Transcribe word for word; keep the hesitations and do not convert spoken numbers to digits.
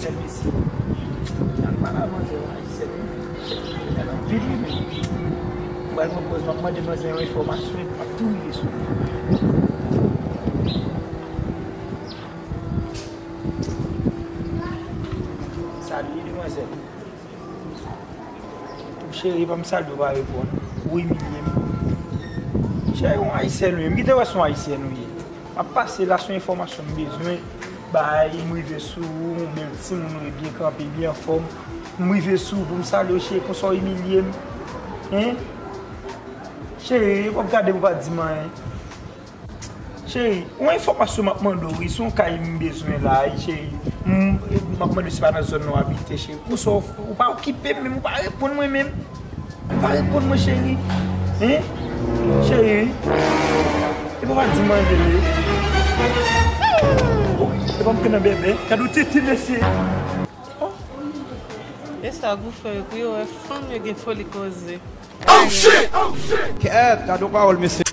Sèl mesye. Al pale a manzè, yon ayisyèn, wi. Gade anpil, wi, men. Mwen, mwen poz, m ap mande manzè yon enfòmasyon, epi m ap tou rive sou li. Salut, demwazèl. Cheri, pa m salye w, pa reponn. Ou imilye m. Cheri, yon ayisyèn ou ye. M kite wè se yon ayisyèn ou ye. M ap pase la, se yon enfòmasyon m bezwen bay, m rive sou ou, yon bèl timoun ou ye, byen kanpe, byen anfòm. M rive sou ou pou m salye w, cheri, konsa w imilye m. Hein? Cheri, w ap gade pou w pa di m anyen. Cheri, yon enfòmasyon m ap mande w, wi, se yon kay m bezwen la, wi, cheri. M, m ap mande w si se pa nan zòn nan w abite, cheri. Konsa w, ou pa okipe m menm, ou pa reponn mwen menm. Ou pa reponn mwen, cheri. Hein? Cheri. Epa w pa di m anyen, bebe. Oh, epa m pran nan bebe. Gade yon tete, mesye. Oh. E sa gou fè yo, pou yo wè fanm yo gen foli koze. Kèt, gade yon pawòl, mesye.